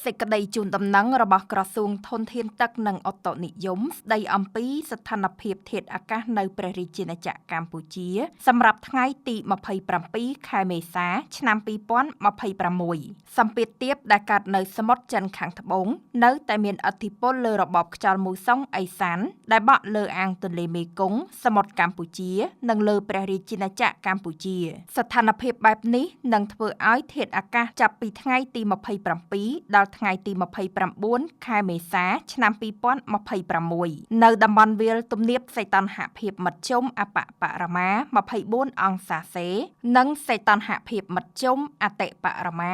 សេចក្តីជូនដំណឹងរបស់ក្រសួងធនធានទឹកនិងឧតុនិយមស្តីអំពីស្ថានភាពធាតុអាកាសនៅព្រះរាជាណាចក្រកម្ពុជា សម្រាប់ថ្ងៃទី27ខែមេសា ឆ្នាំ2026សម្ពាធទាបដែលកើតនៅសមុទ្រចិនខាងត្បូងនៅតែមានឥទ្ធិពលលើរបបខ្យល់មូសុងឥសានដែលបក់លើអាងទន្លេមេគង្គសមុទ្រកម្ពុជា និងលើព្រះរាជាណាចក្រកម្ពុជា ស្ថានភាពបែបនេះនឹងធ្វើឲ្យធាតុអាកាសចាប់ពីថ្ងៃទី27ដល់ថ្ងៃទី29ខែមេសា ឆ្នាំ2026នៅតំបន់វាលទំនាបសីតុណ្ហភាពមធ្យមអបបរមា24អង្សាសេ និងសីតុណ្ហភាពមធ្យមអតិបរមា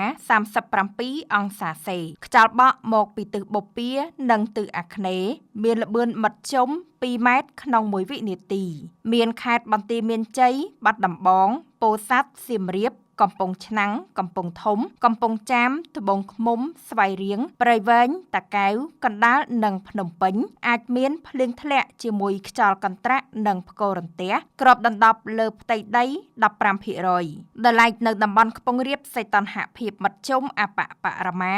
37អង្សាសេខ្យល់បក់មកពីទិសបូព៌ានិងទិសអាគ្នេយ៍មានល្បឿនមធ្យម2ម៉ែត្រក្នុង1វិនាទី មានខេត្តបន្ទាយមានជ័យបាត់ដំបង ពោធិ៍សាត់សៀមរាប កំពង់ឆ្នាំងកំពង់ធំ កំពង់ចាមត្បូងឃ្មុំ ស្វាយរៀង ព្រៃវែង តាកែវ កណ្ដាលនិងភ្នំពេញ អាចមានភ្លៀងធ្លាក់ជាមួយខ្យល់កន្ត្រាក់និងផ្គររន្ទះគ្របដណ្ដប់លើផ្ទៃដី15%ដោយឡែកនៅតំបន់ខ្ពង់រាបសីតុណ្ហភាពមធ្យមអបបរមា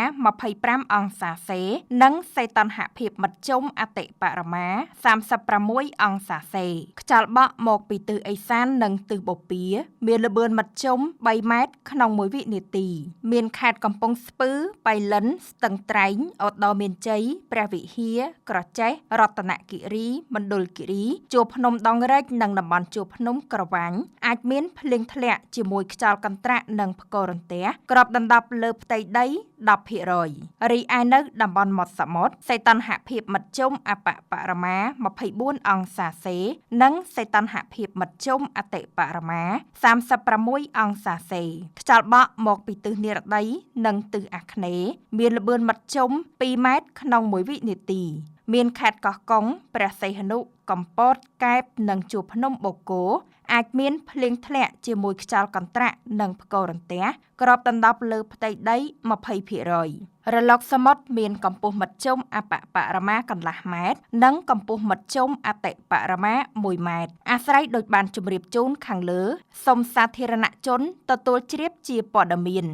25អង្សាសេ និងសីតុណ្ហភាពមធ្យមអតិបរមា36អង្សាសេខ្យល់បក់មកពីទិសឦសាននិងទិសបូព៌ាមានល្បឿនមធ្យម3ម៉ែត្រក្នុង1វិនាទី មានខេត្តកំពង់ស្ពឺបៃលិនស្ទឹងត្រែងឧត្តរមានជ័យព្រះវិហារក្រចេះរតនគិរីមណ្ឌលគិរីជួរភ្នំដងរែកនិងតំបន់ជួរភ្នំក្រវាញអាចមានភ្លៀងធ្លាក់ជាមួយខ្យល់កន្ត្រាក់និងផ្គររន្ទះគ្របដណ្ដប់លើផ្ទៃដី10%រីឯនៅតំបន់មាត់សមុទ្រសីតុណ្ហភាពមធ្យមអបបរមា24អង្សាសេ និងសីតុណ្ហភាពមធ្យមអតិបរមា36អង្សាសេខ្យល់បក់មកពីទិសនិរតីនិងទិសអាគ្នេយ៍មានល្បឿនមធ្យម2ម៉ែត្រក្នុង1វិនាទី មានខេត្តកោះកុងព្រះសីហនុកំពតកែបនិងជួរភ្នំបូកគោអាចមានភ្លៀងធ្លាក់ជាមួយខ្យល់កន្ត្រាក់និងផ្គររន្ទះគ្របដណ្ដប់លើផ្ទៃដី20%រលកសមុទ្រមានកម្ពស់មធ្យមអបបរមាកន្លះម៉ែត្រនិងកម្ពស់មធ្យមអតិបរមា1ម៉ែត្រអាស្រ័យដោយបានជម្រាបជូនខាងលើសូមសាធារណជនទទួលជ្រាបជាព័ត៌មាន។